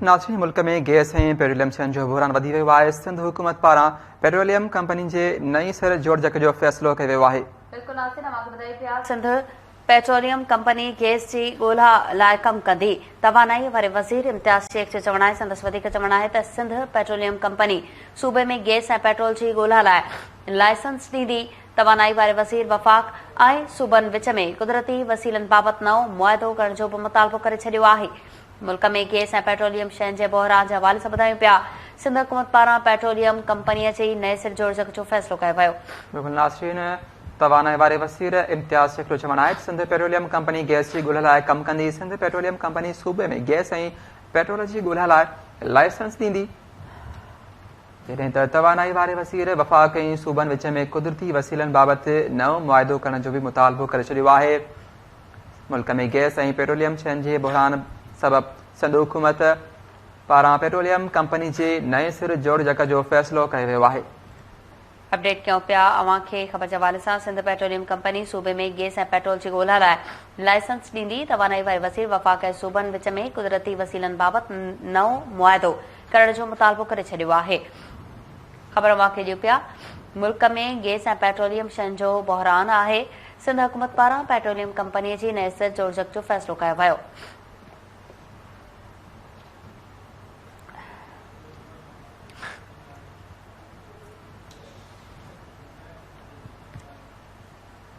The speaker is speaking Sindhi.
ناظرين ملڪ ۾ گئس ۽ پيٽروليم شين جو بحران وڌي ويو آهي، سنڌ حڪومت پاران پيٽروليم ڪمپنين جي نئين سر جوڙجڪ جو فيصلو ڪيو ويو آهي. بلڪل ناظرين اوهان کي ٻڌايون پيا سنڌ پيٽروليم ڪمپني گئس جي ڳولا لاء ڪم ڪندي. توانائي واري وزير امتياز شيخ جو چوڻ آهي سندس وڌيڪ چوڻ آهي ته سنڌ پيٽروليم ڪمپني صوبي ۾ گئس ۽ پيٽرول جي ڳولا لاء لائسنس ڏيندي. توانائي واري وزير وفاق ۽ صوبن وچ ۾ قدرتي وسيلن بابت نئون معاهدو ڪرڻ جو به مطالبو ڪري ڇڏيو آهي. ملڪ ۾ گئس ۽ پيٽروليم شين جي بحران جي حوالي سان ٻڌايون پيا، سنڌ حڪومت پاران پيٽروليم ڪمپني جي نئين سر جوڙجڪ جو فيصلو ڪيو ويو. بلڪل ناظرين توانائي واري وزير امتياز شيخ جو چوڻ آهي ته سنڌ پيٽروليم ڪمپني گئس جي ڳولها لاء ڪم ڪندي، سنڌ پيٽروليم ڪمپني صوبي ۾ گئس ۽ پيٽرول جي ڳولها لاء لائسنس ڏيندي، جڏهن ته توانائي واري وزير وفاق ۽ صوبن وچ ۾ قدرتي وسيلن بابت نئون معاهدو ڪرڻ جو به مطالبو ڪري ڇڏيو آهي. ملڪ ۾ گئس ۽ پيٽروليم شين جي بحران سبب سنڌ حڪومت پاران پيٽروليم ڪمپني جي نئين سر جوڙجڪ جو فيصلو ڪيو ويو آهي. اپڊيٽ ڪيون پيا اوهان کي خبر جي حوالي سان سنڌ پيٽروليم ڪمپني صوبي ۾ گئس ۽ پيٽرول جي ڳولا لاء لائسنس ڏيندي، توانائي واري وزير وفاق ۽ صوبن وچ ۾ قدرتي وسيلن بابت نئون معاهدو ڪرڻ جو مطالبو ڪري ڇڏيو آهي. خبر اوهان کي ڏيون پيا ملڪ ۾ گئس ۽ پيٽروليم شين جو بحران آهي، سنڌ حڪومت پاران پيٽروليم ڪمپني جي نئين سر جوڙجڪ جو فيصلو ڪيو ويو.